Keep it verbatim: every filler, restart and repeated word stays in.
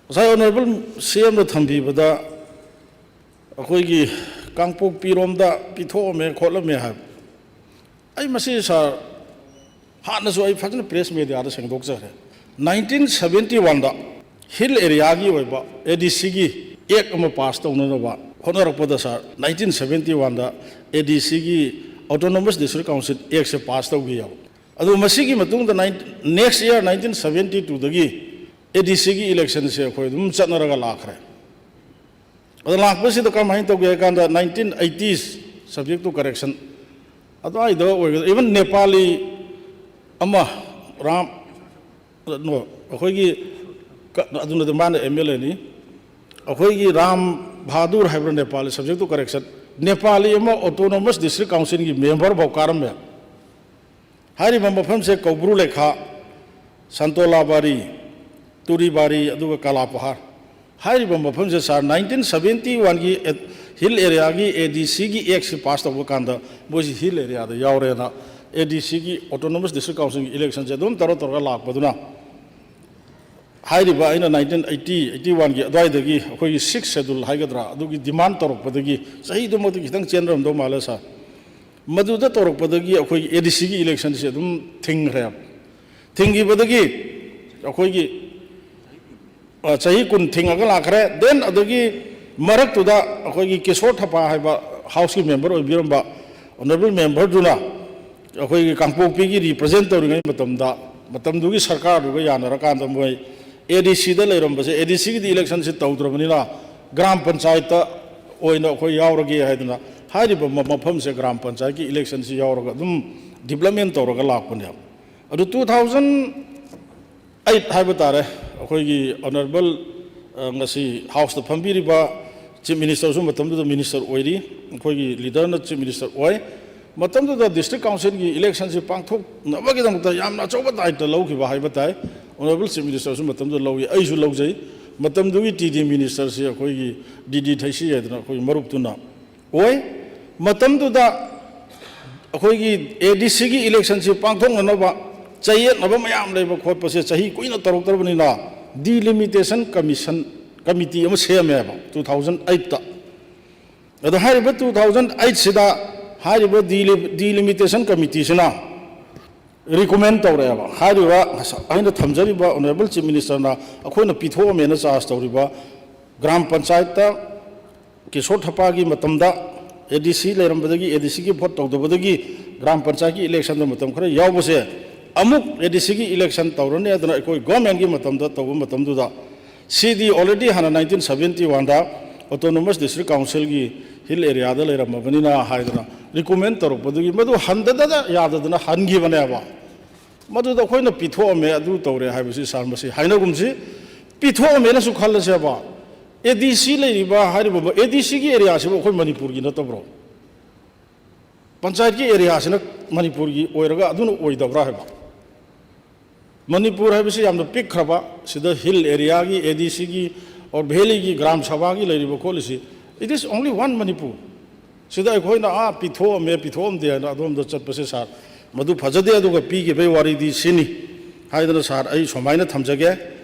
ꯉꯁꯥꯏ ꯑꯣꯅꯔꯦꯕꯜ ꯁꯤ ꯑꯦꯝꯅ ꯊꯝꯕꯤꯕꯗ ꯑꯩꯈꯣꯏꯒꯤ ꯀꯥꯡꯄꯣꯛꯄꯤꯔꯣꯝꯗ ꯄꯤꯊꯣꯛꯑꯝꯃꯦ ꯈꯣꯠꯂꯝꯃꯦ ꯍꯥꯏꯕ꯫ ꯑꯩ ꯃꯁꯤ ꯁꯥꯔ, ꯍꯥꯟꯅꯁꯨ ꯑꯩ ꯐꯖꯅ ꯄ꯭ꯔꯦꯁ ꯃꯦꯗꯤꯌꯥꯗ ꯁꯦꯡꯗꯣꯛꯆꯈ꯭ꯔꯦ꯫ ꯅꯥꯏꯟꯇꯤꯟ ꯁꯕꯦꯟꯇꯤ ꯋꯥꯟꯗ ꯍꯤꯜ ꯑꯦꯔꯤꯌꯥꯒꯤ ꯑꯣꯏꯕ ꯑꯦ ꯗꯤ ꯁꯤꯒꯤ ꯑꯦꯛ ꯑꯃ ꯄꯥꯁ ꯇꯧꯅꯅꯕ ꯍꯣꯠꯅꯔꯛꯄꯗ ꯁꯥꯔ, ꯅꯥꯏꯟꯇꯤꯟ ꯁꯕꯦꯟꯇꯤ ꯋꯥꯟꯗ ꯑꯦ ꯗꯤ ꯁꯤꯒꯤ ꯑꯣꯇꯣꯅꯣꯃꯁ ꯗꯤꯁꯇ꯭ꯔꯤꯛ ꯀꯥꯎꯟꯁꯤꯜ ꯑꯦꯛꯁꯦ ꯄꯥꯁ ꯇꯧꯈꯤꯑꯕ꯫ ꯑꯗꯨ ꯃꯁꯤꯒꯤ ꯃꯇꯨꯡꯗ nine-, next year nineteen seventy ꯇꯨꯗꯒꯤ ꯑꯦ ꯗꯤ ꯁꯤꯒꯤ ꯏꯂꯦꯛꯁꯟꯁꯦ ꯑꯩꯈꯣꯏ ꯑꯗꯨꯝ ꯆꯠꯅꯔꯒ ꯂꯥꯛꯈ꯭ꯔꯦ꯫ ꯑꯗꯣ ꯂꯥꯛꯄꯁꯤꯗ ꯀꯔꯝꯍꯥꯏꯅ ꯇꯧꯒꯦ ꯍꯥꯏ ꯀꯥꯟꯗ, ꯅꯥꯏꯟꯇꯤꯟ ꯑꯩꯇꯤꯁ, subject to correction, ꯑꯗꯨꯋꯥꯏꯗ ꯑꯣꯏꯒꯗ꯭ꯔꯥ, even ꯅꯦꯄꯥꯂꯤ ꯑꯃ, ꯔꯥꯝ, no, ꯑꯩꯈꯣꯏꯒꯤ ꯀ-, ꯑꯗꯨꯅꯗꯤ ꯃꯥꯅ ꯑꯦꯝ ꯑꯦꯜ ꯑꯦꯅꯤ꯫ ꯑꯩꯈꯣꯏꯒꯤ ꯔꯥꯝ ꯕꯍꯥꯗꯨꯔ ꯍꯥꯏꯕ꯭ꯔꯥ Nepali, subject to correction, Nepali ꯑꯃ ꯑꯣꯇꯣꯅꯣꯃꯁ ꯗꯤꯁꯇ꯭ꯔꯤꯛ ꯀꯥꯎꯟꯁꯤꯜꯒꯤ ꯃꯦꯝꯕꯔ ꯐꯥꯎ ꯀꯥꯔꯝꯃꯦ꯫ ꯍꯥꯏꯔꯤꯕ ꯃꯐꯝꯁꯦ ꯀꯧꯕ꯭ꯔꯨ ꯂꯩꯈꯥ, ꯁꯟꯇꯣꯂꯥꯕꯥꯔꯤ, ꯇꯨꯔꯤꯕꯥꯔꯤ, ꯑꯗꯨꯒ ꯀꯥꯂꯥꯄꯍꯥꯔ꯫ ꯍꯥꯏꯔꯤꯕ ꯃꯐꯝꯁꯦ ꯁꯥꯔ, ꯅꯥꯏꯟꯇꯤꯟ ꯁꯕꯦꯟꯇꯤ ꯋꯥꯟꯒꯤ ꯍꯤꯜ ꯑꯦꯔꯤꯌꯥꯒꯤ ꯑꯦ ꯗꯤ ꯁꯤꯒꯤ ꯑꯦꯛꯁꯤ ꯄꯥꯁ ꯇꯧꯕ ꯀꯥꯟꯗ ꯃꯣꯏꯁꯤ ꯍꯤꯜ ꯑꯦꯔꯤꯌꯥꯗ ꯌꯥꯎꯔꯦꯅ ꯑꯦ ꯗꯤ ꯁꯤꯒꯤ ꯑꯣꯇꯣꯅꯣꯃꯁ ꯗꯤꯁꯇ꯭ꯔꯤꯛ ꯀꯥꯎꯟꯁꯤꯜꯒꯤ ꯏꯂꯦꯛꯁꯟꯁꯦ ꯑꯗꯨꯝ ꯇꯧꯔ ꯇꯧꯔꯒ ꯂꯥꯛꯄꯗꯨꯅ, ꯍꯥꯏꯔꯤꯕ ꯑꯩꯅ ꯅꯥꯏꯟꯇꯤꯟ ꯑꯩꯇꯤ, ꯑꯩꯇꯤ ꯋꯥꯟꯒꯤ ꯑꯗꯨꯋꯥꯏꯗꯒꯤ ꯑꯩꯈꯣꯏꯒꯤ ꯁꯤꯛꯁ ꯁꯦꯗꯨꯜ ꯍꯥꯏꯒꯗ꯭ꯔꯥ, ꯑꯗꯨꯒꯤ ꯗꯤꯃꯥꯟ ꯇꯧꯔꯛꯄꯗꯒꯤ, ꯆꯍꯤꯗꯨꯃꯛꯇꯤ ꯈꯤꯇꯪ ꯆꯦꯟꯔꯝꯗꯧ ꯃꯥꯜꯂꯦ ꯁꯥꯔ, ꯃꯗꯨꯗ ꯇꯧꯔꯛꯄꯗꯒꯤ ꯑꯩꯈꯣꯏꯒꯤ ꯑꯦ ꯗꯤ ꯁꯤꯒꯤ ꯏꯂꯦꯛꯁꯟꯁꯦ ꯑꯗꯨꯝ ꯊꯤꯡꯈ꯭ꯔꯦ꯫ ꯊꯤꯡꯈꯤꯕꯗꯒꯤ ꯑꯩꯈꯣꯏꯒꯤ, ꯑ, ꯆꯍꯤ ꯀꯨꯟ ꯊꯤꯡꯉꯒ ꯂꯥꯛꯈ꯭ꯔꯦ꯫ Then ꯑꯗꯨꯒꯤ ꯃꯔꯛꯇꯨꯗ ꯑꯩꯈꯣꯏꯒꯤ ꯀꯤꯁꯣꯔ ꯊꯄꯥ ꯍꯥꯏꯕ ꯍꯥꯎꯁꯀꯤ ꯃꯦꯝꯕꯔ ꯑꯣꯏꯕꯤꯔꯝꯕ ꯑꯣꯅꯔꯦꯕꯜ ꯃꯦꯝꯕꯔꯗꯨꯅ ꯑꯩꯈꯣꯏꯒꯤ ꯀꯥꯡꯄꯣꯛꯄꯤꯒꯤ ꯔꯤꯄ꯭ꯔꯖꯦꯟ ꯇꯧꯔꯤꯉꯩ ꯃꯇꯝꯗ, ꯃꯇꯝꯗꯨꯒꯤ ꯁꯔꯀꯥꯔꯗꯨꯒ ꯌꯥꯅꯔꯀꯥꯟꯗ ꯃꯣꯏ ꯑꯦ ꯗꯤ ꯁꯤꯗ ꯂꯩꯔꯝꯕꯁꯦ, ꯑꯦ ꯗꯤ ꯁꯤꯒꯤꯗꯤ ꯏꯂꯦꯛꯁꯟꯁꯤ ꯇꯧꯗ꯭ꯔꯕꯅꯤꯅ ꯒ꯭ꯔꯥꯝ ꯄꯟꯆꯥꯌꯠꯇ ꯑꯣꯏꯅ ꯑꯩꯈꯣꯏ ꯌꯥꯎꯔꯒꯦ ꯍꯥꯏꯗꯅ ꯍꯥꯏꯔꯤꯕ ꯃ-, ꯃꯐꯝꯁꯦ ꯒ꯭ꯔꯥꯝ ꯄꯟꯆꯥꯌꯠꯀꯤ ꯏꯂꯦꯛꯁꯟꯁꯤ ꯌꯥꯎꯔꯒ ꯑꯗꯨꯝ ꯗꯤꯕ꯭ꯂꯞꯃꯦꯟ ꯇꯧꯔꯒ ꯂꯥꯛꯄꯅꯦꯕ꯫ ꯑꯗꯨ ꯇꯨ ꯊꯥꯎꯖꯟ ꯑꯩꯠ ꯍꯥꯏꯕ ꯇꯥꯔꯦ, ꯑꯩꯈꯣꯏꯒꯤ ꯑꯣꯅꯔꯦꯕꯜ, ꯑ, ꯉꯁꯤ ꯍꯥꯎꯁꯇ ꯐꯝꯕꯤꯔꯤꯕ ꯆꯤꯐ ꯃꯤꯅꯤꯁꯇꯔꯁꯨ ꯃꯇꯝꯗꯨꯗ ꯃꯤꯅꯤꯁꯇꯔ ꯑꯣꯏꯔꯤ, ꯑꯩꯈꯣꯏꯒꯤ ꯂꯤꯗꯔꯅ ꯆꯤꯐ ꯃꯤꯅꯤꯁꯇꯔ ꯑꯣꯏ꯫ ꯃꯇꯝꯗꯨꯗ ꯗꯤꯁꯇ꯭ꯔꯤꯛ ꯀꯥꯎꯟꯁꯤꯜꯒꯤ ꯏꯂꯦꯛꯁꯟꯁꯤ ꯄꯥꯡꯊꯣꯛꯅꯕꯒꯤꯗꯃꯛꯇ ꯌꯥꯝꯅ ꯑꯆꯧꯕ ꯗꯥꯏꯇ ꯂꯧꯈꯤꯕ ꯍꯥꯏꯕ ꯇꯥꯏ꯫ ꯑꯣꯅꯔꯦꯕꯜ ꯆꯤꯐ ꯃꯤꯅꯤꯁꯇꯔꯁꯨ ꯃꯇꯝꯗꯨꯗ ꯂꯧꯏ, ꯑꯩꯁꯨ ꯂꯧꯖꯩ꯫ ꯃꯇꯝꯗꯨꯒꯤ ꯇꯤ ꯗꯤ ꯃꯤꯅꯤꯁꯇꯔꯁꯤ ꯑꯩꯈꯣꯏꯒꯤ ꯗꯤ ꯗꯤ ꯊꯩꯁꯤ ꯍꯥꯏꯗꯅ ꯑꯩꯈꯣꯏ ꯃꯔꯨꯞꯇꯨꯅ ꯑꯣꯏ꯫ ꯃꯇꯝꯗꯨꯗ ꯑꯩꯈꯣꯏꯒꯤ ꯑꯦ ꯗꯤ ꯁꯤꯒꯤ ꯏꯂꯦꯛꯁꯟꯁꯤ ꯄꯥꯡꯊꯣꯛꯅꯅꯕ ꯆꯌꯦꯠꯅꯕ ꯃꯌꯥꯝ ꯂꯩꯕ ꯈꯣꯠꯄꯁꯦ ꯆꯍꯤ ꯀꯨꯏꯅ ꯇꯧꯔꯛꯇ꯭ꯔꯕꯅꯤꯅ Delimitation Commission, Committee ꯑꯃ ꯁꯦꯝꯃꯦꯕ two thousand eight꯫ ꯑꯗꯣ ꯍꯥꯏꯔꯤꯕ two thousand eight ꯁꯤꯗ ꯍꯥꯏꯔꯤꯕ Deli-, Delimitation Committeeꯁꯤꯅ recommend ꯇꯧꯔꯛꯑꯦꯕ꯫ ꯍꯥꯏꯔꯤꯕ ꯉꯁꯥꯏ ꯑꯩꯅ ꯊꯝꯖꯔꯤꯕ Honourable Chief Ministerꯅ ꯑꯩꯈꯣꯏꯅ ꯄꯤꯊꯣꯛꯑꯝꯃꯦꯅ charge ꯇꯧꯔꯤꯕ ꯒ꯭ꯔꯥꯝ ꯄꯟꯆꯥꯌꯠꯇ ꯀꯤꯁꯣꯔ ꯊꯄꯥꯒꯤ ꯃꯇꯝꯗ ADC ꯂꯩꯔꯝꯕꯗꯒꯤ, ADCꯒꯤ vote ꯇꯧꯗꯕꯗꯒꯤ ꯒ꯭ꯔꯥꯝ ꯄꯟꯆꯥꯌꯠꯀꯤ electionꯗ ꯃꯇꯝ ꯈꯔ ꯌꯥꯎꯕꯁꯦ, ꯑꯃꯨꯛ ADCꯒꯤ election ꯇꯧꯔꯅꯤ꯫ ꯑꯗꯨꯅ ꯑꯩꯈꯣꯏ governmentꯀꯤ ꯃꯇꯝꯗ ꯇꯧꯕ ꯃꯇꯝꯗꯨꯗ, ꯁꯤꯗꯤ already ꯍꯥꯟꯅ nineteen seventy oneꯗ Autonomous District Councilꯒꯤ hill areaꯗ ꯂꯩꯔꯝꯃꯕꯅꯤꯅ ꯍꯥꯏꯗꯅ recommend ꯇꯧꯔꯛꯄꯗꯨꯒꯤ ꯃꯗꯨ ꯍꯟꯗꯗꯅ ꯌꯥꯗꯗꯅ ꯍꯟꯈꯤꯕꯅꯦꯕ꯫ ꯃꯗꯨꯗ ꯑꯩꯈꯣꯏꯅ ꯄꯤꯊꯣꯛꯑꯝꯃꯦ, ꯑꯗꯨ ꯇꯧꯔꯦ ꯍꯥꯏꯕꯁꯤ, ꯁꯥꯔ, ꯃꯁꯤ ꯍꯥꯏꯅꯒꯨꯝꯁꯤ꯫ ꯄꯤꯊꯣꯛꯑꯝꯃꯦꯅꯁꯨ ꯈꯜꯂꯁꯦꯕ꯫ ADC ꯂꯩꯔꯤꯕ ꯍꯥꯏꯔꯤꯕ ADCꯒꯤ areaꯁꯤꯕꯨ ꯑꯩꯈꯣꯏ ꯃꯅꯤꯄꯨꯔꯒꯤ ꯅꯠꯇꯕ꯭ꯔꯣ? ꯄꯟꯆꯥꯌꯠꯀꯤ areaꯁꯤꯅ ꯃꯅꯤꯄꯨꯔꯒꯤ ꯑꯣꯏꯔꯒ ꯑꯗꯨꯅ ꯑꯣꯏꯗꯕ꯭ꯔꯥ ꯍꯥꯏꯕ? ꯃꯅꯤꯄꯨꯔ ꯍꯥꯏꯕꯁꯤ ꯌꯥꯝꯅ ꯄꯤꯛꯈ꯭ꯔꯕ, ꯁꯤꯗ hill areaꯒꯤ, ADCꯒꯤ, or valleyꯒꯤ ꯒ꯭ꯔꯥꯝ ꯁꯚꯥꯒꯤ ꯂꯩꯔꯤꯕ ꯈꯣꯠꯂꯤꯁꯤ, it is only one Manipur꯫ ꯁꯤꯗ ꯑꯩꯈꯣꯏꯅ, ꯑꯥ, ꯄꯤꯊꯣꯛꯑꯝꯃꯦ, ꯄꯤꯊꯣꯛꯑꯝꯗꯦ ꯍꯥꯏꯅ ꯑꯗꯣꯝꯗ ꯆꯠꯄꯁꯦ, ꯁꯥꯔ, ꯃꯗꯨ ꯐꯖꯗꯦ꯫ ꯑꯗꯨꯒ ꯄꯤꯈꯤꯕꯒꯤ ꯋꯥꯔꯤꯗꯤ ꯁꯤꯅꯤ ꯍꯥꯏꯗꯅ, ꯁꯥꯔ, ꯑꯩ ꯁꯨꯃꯥꯏꯅ ꯊꯝꯖꯒꯦ꯫